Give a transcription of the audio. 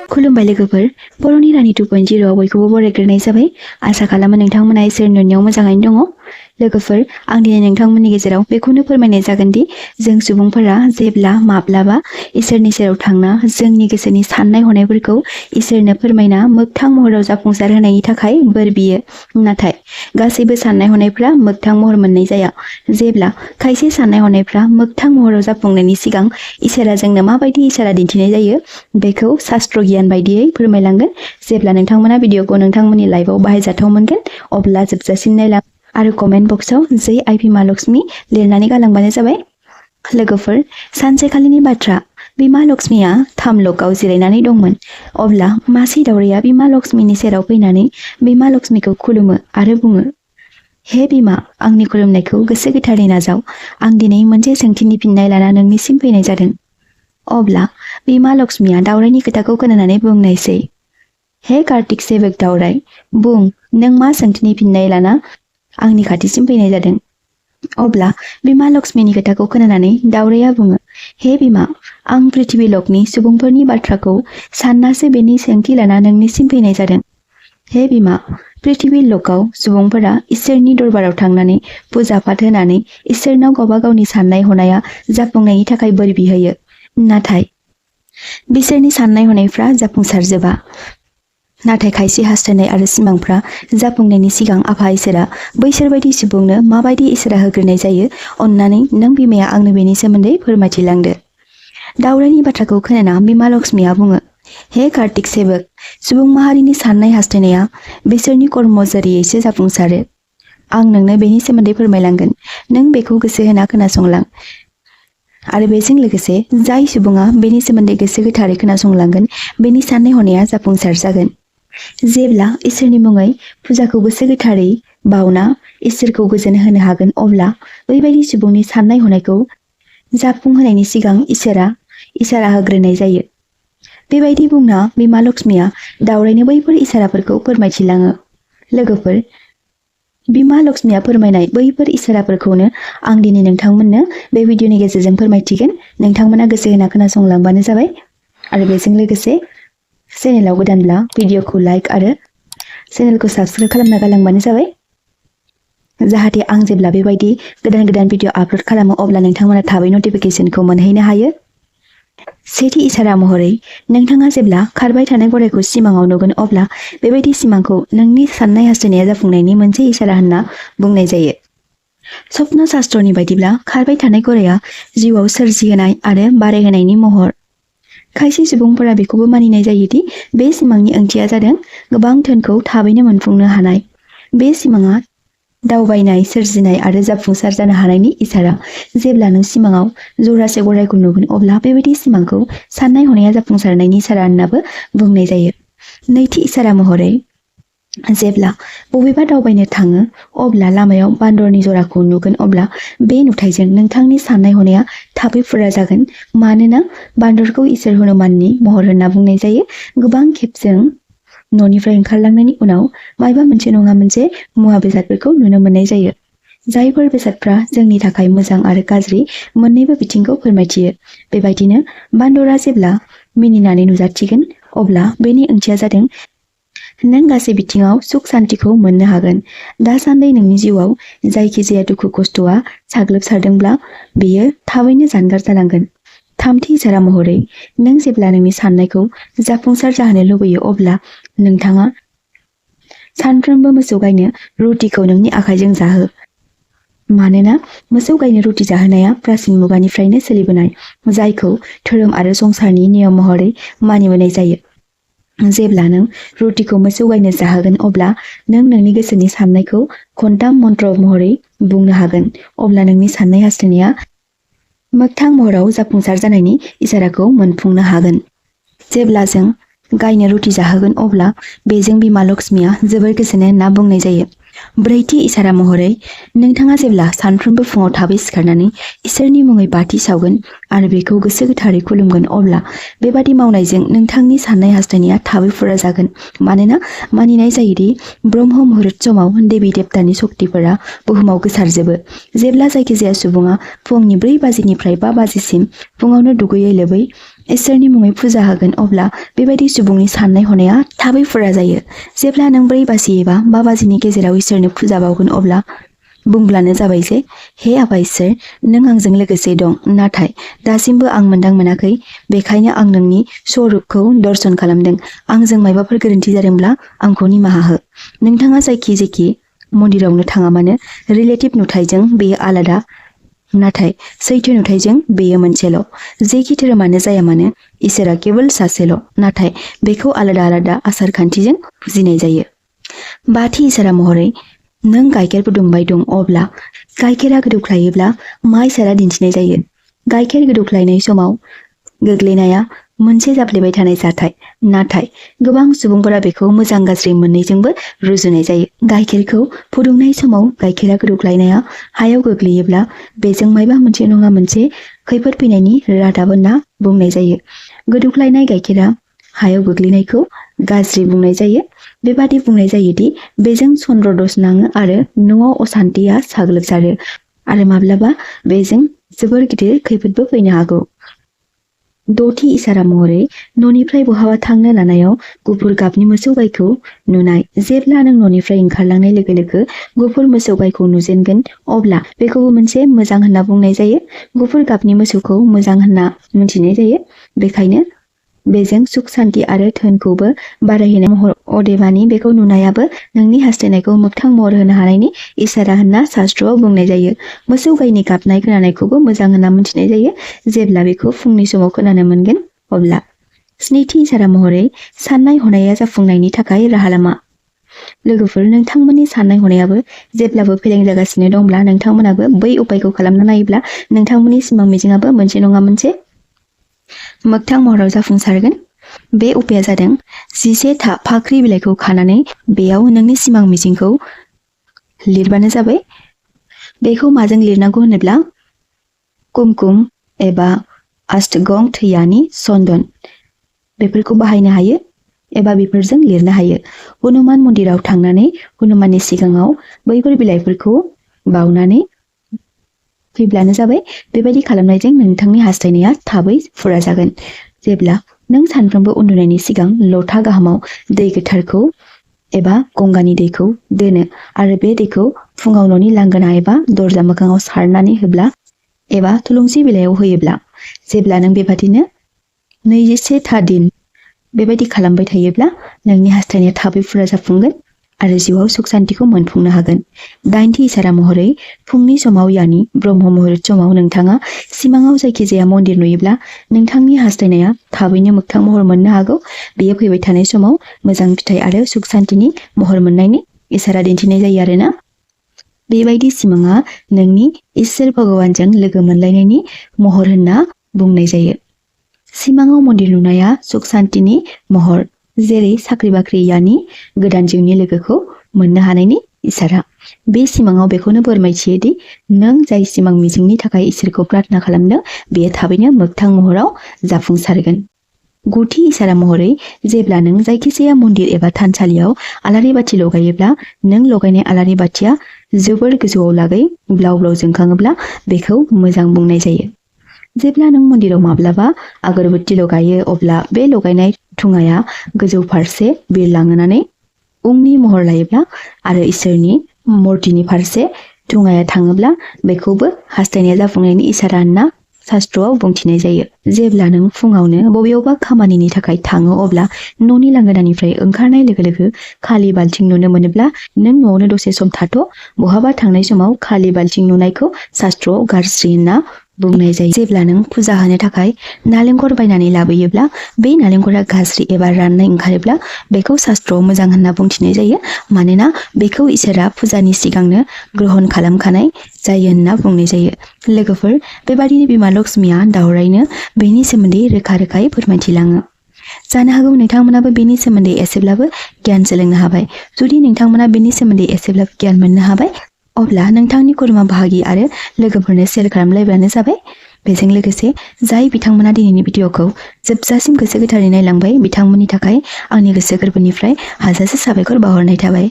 खुलुमबाय लोगोफोर बर'नि रानि 2.0 आव बयखौबो बरायग्रोनाय जाबाय। आसा खालामो नोंथांमोना इसोरनि अननायाव मोजाङैनो दङ। लोगोफोर आं दिनै नोंथांमोननि गेजेराव बेखौनो फोरमायनाय जागोन दि जों सुबुंफोरा जेब्ला माब्लाबा इसोरनि सेराव थांना जोंनि गोसोनि साननाय हनायफोरखौ इसोरनो फोरमायना मोगथां महराव जाफुंसार होनायनि थाखाय बोर बियो। नाथाय गासैबो साननाय हनायफ्रा मोगथां महर मोननाय जाया। जेब्ला खायसे साननाय हनायफ्रा मोगथां महराव जाफुंनायनि सिगां इसोरा जोंनो माबायदि इसारा दिन्थिनाय जायो बेखौ शास्त्र गियान बायदियै फोरमायलांगोन। जेब्ला नोंथांमोना भिडिअखौ नोंथांमोननि लाइफआव बाहायजाथाव मोनगोन अब्ला जोबजासिम नायलां आरो कमेन्ट बक्सआव जै आइ बिमा लक्ष्मी लिरनानै गालांबानो जाबाय। लोगोफोर सानसेखालिनि बाथ्रा, बिमा लक्ष्मीया थामलकआव जिरायनानै दंमोन। अब्ला मासे दावराया बिमा लक्ष्मीनि सेराव फैनानै बिमा लक्ष्मीखौ खुलुमो आरो बुङो, हे बिमा, आंनि खुलुमनायखौ गोसो गोथारै नाजाव। आं दिनै मोनसे सोंथिनि फिननाय लाना नोंनिसिम फैनाय जादों। अब्ला बिमा लक्ष्मीया दावरायनि खोथाखौ खोनानानै बुंनायसै, हे कार्तिक सेबक दावराय, बुं नों मा सोंथिनि फिननाय लाना आंनि खाथिसिम फैनाय जादों। अब्ला बिमा लक्ष्मीनि खोथाखौ खोनानानै दावराया बुङो, हे बिमा, आं पृथ्वी लकनि सुबुंफोरनि बाथ्राखौ साननासो बेनि सोंथि लाना नोंनिसिम फैनाय जादों। हे बिमा, पृथ्वी लकआव सुबुंफोरा इसोरनि दरबाराव थांनानै फुजा फाथ होनानै इसोरनाव गावबा गावनि साननाय हनाया जाफुंनायनि थाखाय बोर बिहैयो। नाथाय बिसोरनि साननाय हनायफ्रा जाफुंसारजोबा। नाथाय खायसे हास्थायनाय आरो सिमांफ्रा जाफुंनायनि सिगां आफा इसोरा बैसोर बायदि सुबुंनो माबायदि इसारा होग्रोनाय जायो, अन्नानै नों बिमाया आंनो बेनि सोमोन्दै फोरमायथिलांदो। दावरायनि बाथ्राखौ खोनाना बिमा लक्ष्मीया बुङो, हे कार्तिक सेबक, सुबुं माहारिनि साननाय हास्थायनाया बिसोरनि कर्म जरियैसो जाफुंसारो। आं नोंनो बेनि सोमोन्दै फोरमायलांगोन। नों बेखौ गोसो होना खोनासंलां। आरो बेजों लोगोसे जाय सुबुङा बेनि सोमोन्दै गोसो गोथारै खोनासंलांगोन बेनि साननाय हनाया जाफुंसार जागोन। जेब्ला इसोरनि मुङै फुजाखौ गोसो गोथारै बावना इसोरखौ गोजोन होनो हागोन अब्ला बैबायदि सुबुंनि साननाय हनायखौ जाफुंहोनायनि सिगां इसारा होग्रोनाय जायो। बेबायदि बुंना बिमा लक्ष्मीया दावरायनो बैफोर इसाराफोरखौ फोरमायथिलाङो। लोगोफोर, बिमा लक्ष्मीया फोरमायनाय बैफोर इसाराफोरखौनो आं दिनै नोंथांमोननो बे भिडिअनि गेजेरजों फोरमायथिगोन। नोंथांमोना गोसो होना खोनासंलांबानो जाबाय। आरो बेजों लोगोसे चेनेलाव गोदानब्ला भिडिअखौ लाइक आरो चेनेलखौ साबस्क्राइब खालामना गालांबानो जाबाय, जाहाथे आं जेब्ला बेबायदि गोदान गोदान भिडिअ आपल'ड खालामो अब्ला नोंथांमोना थाबै नटिफिकेसनखौ मोनहैनो हायो। सेथि इसारा महरै, नोंथाङा जेब्ला खारबाय थानाय गरायखौ सिमाङाव नुगोन अब्ला बेबायदि सिमांखौ नोंनि साननाय हास्थायनाया जाफुंनायनि मोनसे इसारा होनना बुंनाय जायो। स्वप्न शास्त्रनि बायदिब्ला खारबाय थानाय गराया जिउआव सोरजिहोनाय आरो बारायहोनायनि महर। खायसे सुबुंफोरा बेखौबो मानिनाय जायो दि बे सिमांनि ओंथिया जादों गोबां धोनखौ थाबैनो मोनफुंनो हानाय। बे सिमाङा दावबायनाय, सोरजिनाय आरो जाफुंसार जानो हानायनि इसारा। जेब्ला नों सिमाङाव जरासे गरायखौ नुगोन अब्ला बेबायदि सिमांखौ साननाय हनाया जाफुंसारनायनि इसारा होननाबो बुंनाय जायो। नैथि इसारा महरै, जेब्ला बबेबा दावबायनो थाङो अब्ला लामायाव बान्दरनि जराखौ नुगोन अब्ला बे नुथायजों नोंथांनि साननाय हनाया थाबै फुरा जागोन। मानोना बान्दरखौ इसोर हनुमाननि महर होनना बुंनाय जायो। गोबां खेब जों न'निफ्राय ओंखारलांनायनि उनाव मायबा मोनसे नङा मोनसे मुवा बेसादफोरखौ नुनो मोननाय जायो। जायफोर बेसादफ्रा जोंनि थाखाय मोजां आरो गाज्रि मोन्नैबो बिथिंखौ फोरमायथियो। बेबायदिनो बान्दरा जेब्ला मिनिनानै नुजाथिगोन अब्ला बेनि ओंथिया जादों नों गासै बिथिङाव सुख सान्तिखौ मोननो हागोन। दासान्दि नोंनि जिउआव जायखिजाया दुखु खस्थ'आ साग्लोबसारदोंब्ला बेयो थाबैनो जानगार जालांगोन। थामथि इसारा महरै, नों जेब्ला नोंनि साननायखौ जाफुंसार जाहोनो लुबैयो अब्ला नोंथाङा सानफ्रोमबो मोसौ गायनो रुटिखौ नोंनि आखाइजों जाहो। मानोना मोसौ गायनो रुटि जाहोनाया प्राचीन मुगानिफ्रायनो सोलिबोनाय, जायखौ धोरोम आरो संसारनि नियम महरै मानिबोनाय जायो। जेब्ला नों रुटिखौ मोसौ गायनो जाहोगोन अब्ला नों नोंनि गोसोनि साननायखौ खनथाम मन्त्र महरै बुंनो हागोन। अब्ला नोंनि साननाय हास्थायनाया मोगथां महराव जाफुंसार जानायनि इसाराखौ मोनफुंनो हागोन। जेब्ला जों गायनो रुटि जाहोगोन अब्ला बेजों बिमा लक्ष्मीया जोबोर गोजोनो होनना बुंनाय जायो। ब्रैथि इसारा महरै नोंथाङा जेब्ला सानफ्रोमबो फुङाव थाबै सिखारनानै इसोरनि मुङै बाथि सावगोन आरो बेखौ गोसो गोथारै खुलुमगोन अब्ला बेबादि मावनायजों नोंथांनि साननाय हास्थायनाया थाबै फुरा जागोन। मानोना मानिनाय जायोदि ब्रह्म मुहुर्त समाव देबि देबतानि शक्तिफोरा बुहुमाव गोसारजोबो। जेब्ला जायखिजाया सुबुङा फुंनि 4 बाजिनिफ्राय 5 बाजिसिम फुङावनो दुगैयै लोबै इसोरनि मुङै फुजा होगोन अब्ला बेबायदि सुबुंनि साननाय हनाया थाबै फुरा जायो। जेब्ला नों 4 बाजि एबा 5 बाजिनि गेजेराव इसोरनो फुजा बावगोन अब्ला बुंब्लानो जाबाय जे हे आफा इसोर, नों आंजों लोगोसे दं, नाथाय दासिमबो आं मोनदां मोनाखै, बेखायनो आं नोंनि स्वरूपखौ दर्शन खालामदों। आंजों मायबाफोर गोरोन्थि जादोंब्ला आंखौ निमाहा हो। नोंथाङा जायखि जेखि मन्दिरावनो थाङा मानो, रिलेटिभ नुथायजों बेयो आलादा, नाथाय सैथो नुथायजों बेयो मोनसेल'। जेखि धोरोमानो जाया मानो, इसोरा केवल सासेल', नाथाय बेखौ आलादा आलादा आसार खान्थिजों फुजिनाय जायो। बाथि इसारा महरै नों गाइखेर फुदुंबाय दं अब्ला गाइखेरा गोदौख्लायोब्ला मा इसारा दिन्थिनाय जायो? गाइखेर गोदौख्लायनाय समाव गोग्लैनाया मोनसे जाफ्लेबाय थानाय जाथाय, नाथाय गोबां सुबुंफोरा बेखौ मोजां गाज्रि मोननैजोंबो रुजुनाय जायो। गाइखेरखौ फुदुंनाय समाव गाइखेरा गोदौख्लायनाया हायाव गोग्लैयोब्ला बेजों मायबा मोनसे नङा मोनसे खैफोद फैनायनि रादाब होनना बुंनाय जायो। गोदौख्लायनाय गाइखेरा हायाव गोग्लैनायखौ गाज्रि बुंनाय जायो। बेबादि बुंनाय जायोदि बेजों चन्द्र दस नाङो आरो न'आव असान्तिया साग्लोबसारो आरो माब्लाबा बेजों जोबोर गिदिर खैफोदबो फैनो हागौ। दथि इसारा महरै न'निफ्राय बहाबा थांनो लानायाव गुफुर गाबनि मोसौ गायखौ नुनाय। जेब्ला नों न'निफ्राय ओंखारलांनाय लोगो लोगो गुफुर मोसौ गायखौ नुजेनगोन अब्ला बेखौबो मोनसे मोजां होनना बुंनाय जायो। गुफुर गाबनि मोसौखौ मोजां होनना मिथिनाय जायो, बेखायनो बेजों सुख सान्ति आरो धोनखौबो बारायहोनाय महर। अदेबानि बेखौ नुनायाबो नोंनि हास्थायनायखौ मोगथां महर होनो हानायनि इसारा होनना शास्त्रआव बुंनाय जायो। मोसौ गायनि गाबनाय खोनानायखौबो मोजां होनना मिथिनाय जायो। जेब्ला बेखौ फुंनि समाव खोनानो मोनगोन अब्ला। स्निथि इसारा महरै साननाय हनाया जाफुंनायनि थाखाय राहा लामा। लोगोफोर, नोंथांमोननि साननाय हनायाबो जेब्लाबो फेलें जागासिनो दंब्ला नोंथांमोनाबो बै उपायखौ खालामना नायोब्ला नोंथांमोननि सिमां मिजिङाबो मोनसे नङा मोनसे मोगथां महराव जाफुंसारगोन। बे उपाया जादों 11 था फाख्रि बिलाइखौ खानानै बेयाव नोंनि सिमां मिजिंखौ लिरबानो जाबाय। बेखौ माजों लिरनांगौ होनोब्ला कुमकुम एबा अष्टगं थैयानि चन्दन बेफोरखौ बाहायनो हायो एबा बेफोरजों लिरनो हायो। हनुमान मन्दिराव थांनानै हनुमाननि सिगाङाव बैफोर बिलाइफोरखौ बावनानै फैब्लानो जाबाय। बेबायदि खालामनायजों नोंथांनि हास्थायनाया थाबै फुरा जागोन। जेब्ला नों सानफ्रोमबो उन्दुनायनि सिगां लथा गाहामाव दै गोथारखौ एबा गंगानि दैखौ दोनो आरो बे दैखौ फुङाव न'नि लांगोना एबा दरजा मोखाङाव सारनानै होब्ला एबा थुलुंसि बिलाइयाव होयोब्ला, जेब्ला नों बेबादिनो 21 था दिन बेबायदि खालामबाय थायोब्ला नोंनि हास्थायनाया थाबै फुरा जाफुंगोन आरो जिउआव सुख सान्तिखौ मोनफुंनो हागोन। दाइनथि इसारा महरै फुंनि समाव यानि ब्रह्म मुहुर्त समाव नोंथाङा सिमाङाव जायखिजाया मन्दिर नुयोब्ला नोंथांनि हास्थायनाया थाबैनो मोगथां महर मोननो हागौ। बेयो फैबाय थानाय समाव मोजां फिथाइ आरो सुख सान्तिनि महर मोननायनि इसारा दिन्थिनाय जायो आरोना। बेबायदि सिमाङा नोंनि इसोर भगवानजों लोगो मोनलायनायनि महर होनना बुंनाय जायो। सिमाङाव मन्दिर नुनाया सुख सान्तिनि महर, जेरै साख्रि बाख्रि यानि गोदान जिउनि लोगोखौ मोननो हानायनि इसारा। बे सिमाङाव बेखौनो फोरमायथियो दि नों जाय सिमां मिजिंनि थाखाय इसोरखौ प्रार्थना खालामदों बेयो थाबैनो मोगथां महराव जाफुंसारगोन। गुथि इसारा महरै जेब्ला नों जायखिजाया मन्दिर एबा थानसालियाव आलारि बाथि लगायोब्ला नों लगायनाय आलारि बाथिया जोबोर गोजौआव लागै ब्लाव ब्लाव जोंखाङोब्ला बेखौ मोजां बुंनाय जायो। जेब्ला नों मन्दिराव माब्लाबा आगरबत्ती लगायो अब्ला बे लगायनाय धुङाया गोजौ फारसे बिरलांनानै उंनि महर लायोब्ला आरो इसोरनि मुर्तिनि फारसे धुङाया थाङोब्ला बेखौबो हास्थायनाया जाफुंनायनि इसारा होनना शास्त्रआव बुंथिनाय जायो। जेब्ला नों फुङावनो बबेयावबा खामानिनि थाखाय थाङो अब्ला न'नि लांगोनानिफ्राय ओंखारनाय लोगो लोगो खालि बाल्थिं नुनो मोनोब्ला नों न'आवनो दसे सम थाथ'। बहाबा थांनाय समाव खालि बाल्थिं नुनायखौ शास्त्रआव गाज्रि होनना बुंनाय जायो। जेब्ला नों फुजा होनो थाखाय नालेंखर बायनानै लाबोयोब्ला बे नालेंखरा गाज्रि एबा राननाय ओंखारोब्ला बेखौ शास्त्रआव मोजां होनना बुंथिनाय जायो, मानोना बेखौ इसोरा फुजानि सिगांनो ग्रहण खालामखानाय जायो होनना बुंनाय जायो। लोगोफोर, बेबादिनो बिमा लक्ष्मीया दावरायनो बेनि सोमोन्दै रोखा रोखायै फोरमायथिलाङो। जानो हागौ नोंथांमोनाबो बेनि सोमोन्दै एसेब्लाबो गियान सोलोंनो हाबाय। जुदि नोंथांमोना बेनि सोमोन्दै एसेब्लाबो गियान मोननो हाबाय अब्ला नोंथांनि खुरमा बाहागि आरो लोगोफोरनो शेयार खालामलायबानो जाबाय। बेजों लोगोसे जाय बिथांमोना दिनैनि भिडिअखौ जोबजासिम गोसो गोथारै नायलांबाय बिथांमोननि थाखाय आंनि गोसो गोरबोनिफ्राय हाजासे साबायखर बावहरनाय थाबाय।